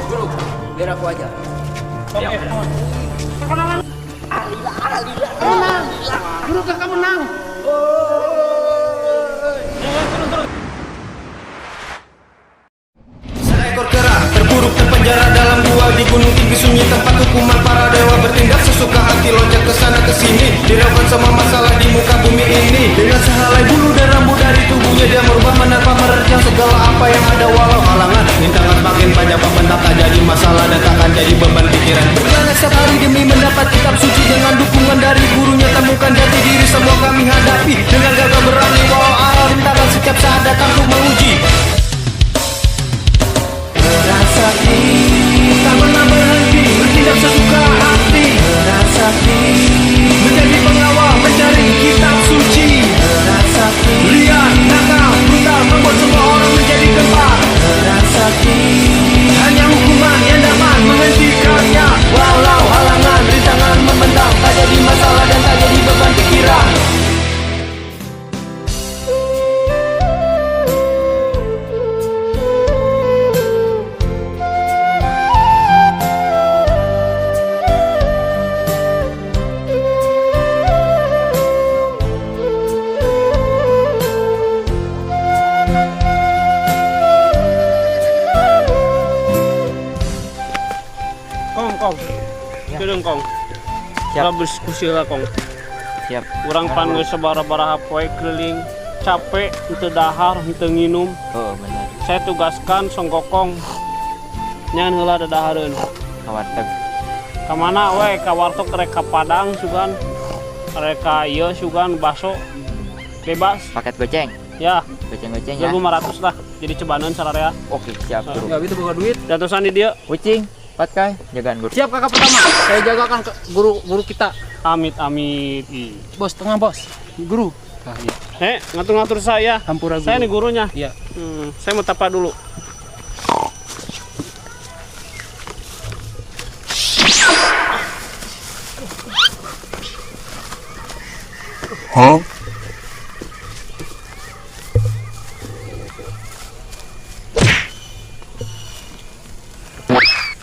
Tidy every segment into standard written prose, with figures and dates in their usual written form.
Guru, biar aku aja. Oke. Menang. Guru, kakak menang. Turun, turun. Seekor kera terpuruk terpenjara dalam gua di gunung tinggi sunyi, tempat hukuman para dewa. Bertindak sesuka hati, loncat ke sana ke sini, diraukan semua masalah di muka bumi ini. Dengan sehelai bulu dan rambut dari tubuhnya, dia merubah, menerpa, menerjang segala apa yang ada. Walau halangan rintangan makin banyak membentang, tak jadi masalah dan takkan jadi beban pikiran. Berkelana setiap hari demi mendapat kitab suci, dengan dukungan dari gurunya temukan jati diri. Semua kami hadapi dengan gagah berani, walau aral rintangan setiap saat datang untuk menguji. Rasakti tak pernah berhenti, bertindak sesuka hati. Rasakti menjadi pengawal mencari kitab suci. Rasakti liar, nakal, brutal, membuat semua orang menjadi gempar. Rasakti hanya hukuman yang dapat menghentikannya. Walau halangan rintangan membentang, tak jadi masalah dan tak jadi beban pikiran. Kong, kong. Keudeung, Kong. Siap. Kita berdiskusi lah, Kong. Siap. Urang pan geus sabaraha poe keliling, capek, henteu dahar, henteu nginum. Oh, benar. Saya tugaskan Songgokong nyan heula dadahareun. Ka warteg. Ka mana we? Ka warteg, rek ka Padang sugan. Rek ka ieu sugan baso. Bebas. Paket goceng. Ya, Goceng-goceng ya. 500 lah. Jadi cebanan sararea. Oke, siap, Guru. Enggak itu buka duit. Jatusan di dia. Kucing, Patkai, jagaan guru. Siap, kakak pertama. Saya jagakan ke guru guru kita. Amit amit. Ih. Bos, tengah bos. Guru. Ah, iya. Eh, ngatur-ngatur saya. Hampura, guru. Saya nih gurunya. Iya. Saya mau tapa dulu.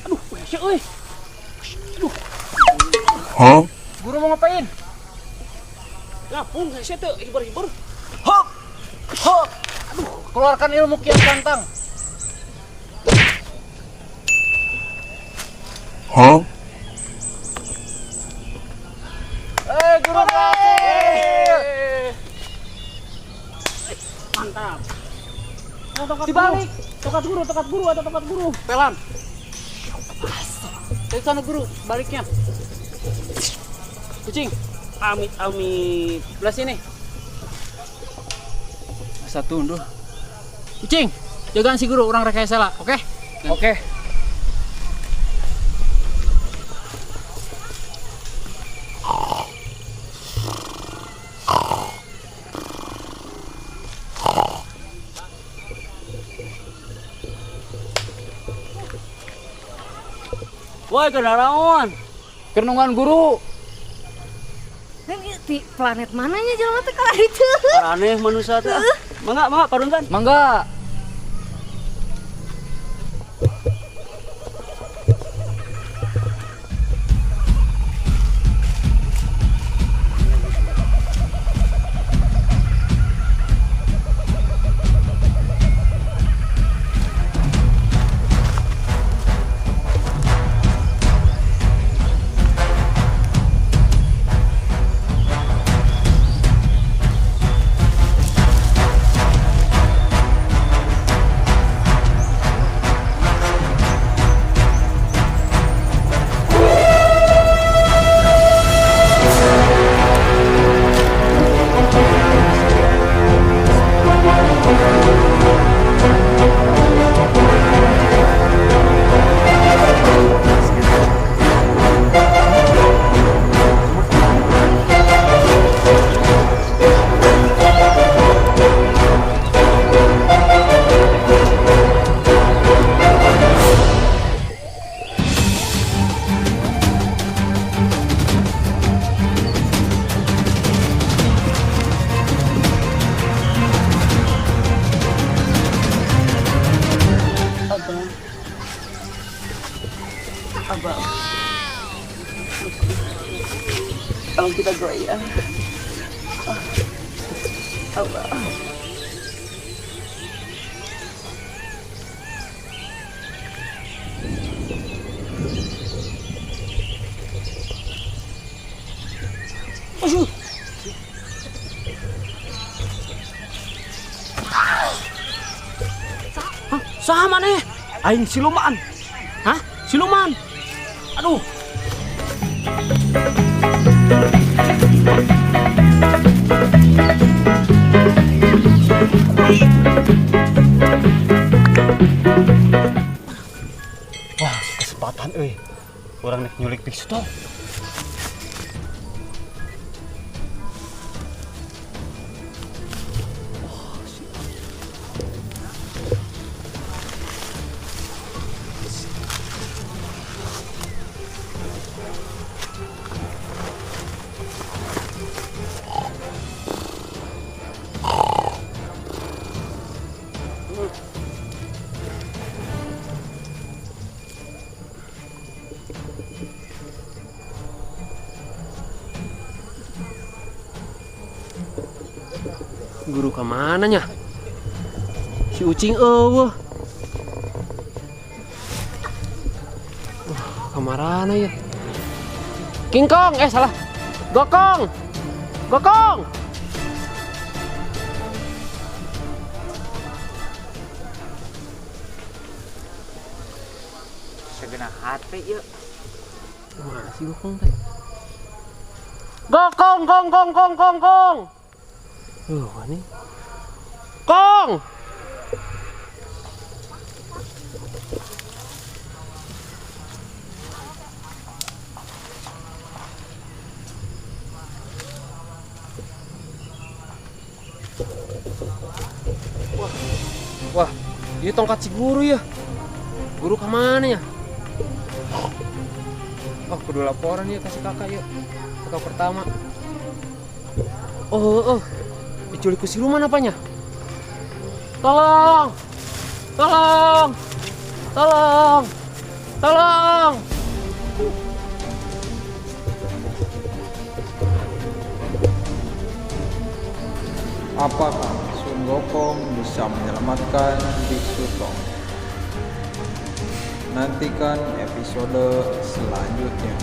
Aduh, hese euy. Guru mau ngapain? Ngapung hese teu hiber-hiber. Hop. Hop. Aduh, keluarkan ilmu Kian Santang. Eh, guru berhasil. Mantap. Oh, tokat Dibalik. guru. Tokat guru, tokat guru, ada tokat guru. Pelan. Dari sana guru, baliknya. Kucing, Amit amit. Belah sini. Satu unduh. Kucing, jagaan si guru, urang rekayasa lah, oke? Oke. Woi, kenaraon? Kenungan guru. Ini di planet mananya jelema teh kalau itu? Aneh manusia teh. Mangga, mangga, paruntan. Mangga. Dagoya. Allah. Saha maneh? Aing siluman. Hah? Siluman. Aduh. Wah, kesempatan euy. Urang nek nyulik biksu tong. Guru kemana nya? Si Ucing eueuh. Wah, kamarana ya? King Kong, eh salah. Gokong. Gokong. Segenap hati yuk. Kemana sih Gokong teh? Gokong, kong, kong, kong, kong, kong. Ini. Kong. Wah, ini tongkat si guru ya. Guru kemana ya? Oh, kudu laporan ya kasih kakak yuk. Kakak pertama. Oh. Diculik ke siluman apanya? Tolong! Tolong! Tolong! Tolong! Apakah Sun Gokong bisa menyelamatkan Biksu Tong? Nantikan episode selanjutnya.